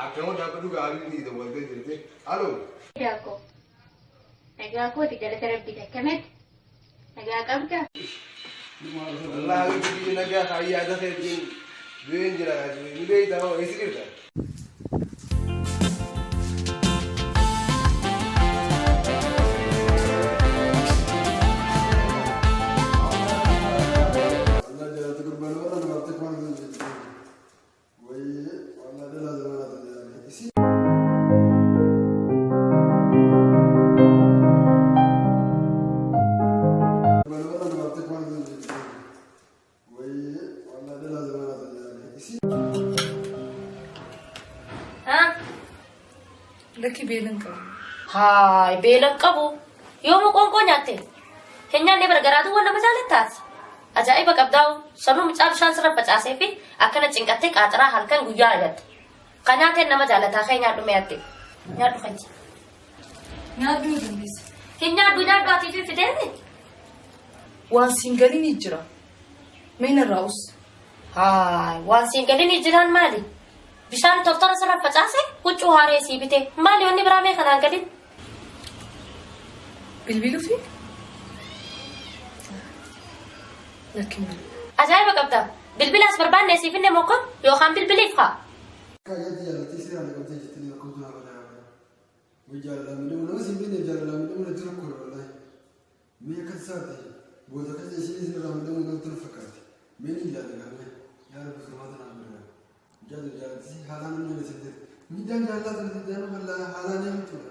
Akkama dhaabbatu gaarii ni dawwaltee jirti. Aloo. Jaakko. Nagaa kooti galata rabbii akkamatti? Nagaa qabdaa? Wallaahi biyya nagaa haa yaada keetiin du'een jira ni beektaa hoo eessa jirta? Wallah jaalatti gurbaan warra namaaf tokko waan hin jirtu. Wayii wallah dhalaa zamanaa ta'e isii. Gurbaan warra namaaf tokko waan hin jirtu. Wayii wallah dhalaa zamanaa ta'e isii. Lakki beelan qabu. Haay beelan qabu. Yooma qoonqoo nyaatte? Hin nyaanne bara garaatu waan nama jaalattaati. Ajaa'iba qabdaa'u. Sanuu mucaa bishaan sirra facaasee fi akkana cinqattee qaaxiraa halkan guyyaa argatte. Kan nyaateen nama jaalataa kee nyaadhu mee atte. Nyaadhu faji. Nyaadhu yoo dandeesse. Hin nyaadhu nyaadhu atii fi fideemi. Waan siin galini jira. Mee narraa us. Haay waan siin galini jiraan maali? Bishaan tortora sirra facaase huccuu haaree sii bite. Maali wanni biraa mee kanaan galin? Bilbiluufi? Lakki hin bilbilu. Ajaa'iba qabda. Bilbilaas barbaanne siif hinne mokkon yookaan bilbiliif haa. Kaayyaatti jaalattii seeraan qabdee jettanii rakkoon tun hafa dhaaba. Way jaalalaa miidhamuu nama siin beekneef jaalalaa miidhamuu natti rakkoodha wallaahi. Mee akka tasaa ta'e booda keessa isiin isin irraa miidhamuu natti na fakkaatti. Mee ni ilaala gaamee yaa rabbi furmaata naa godhaa. Mucaa tun jaalattii haalaan namni na seente. Miidhaan jaalalaa tun itti haalaan hamtuudha.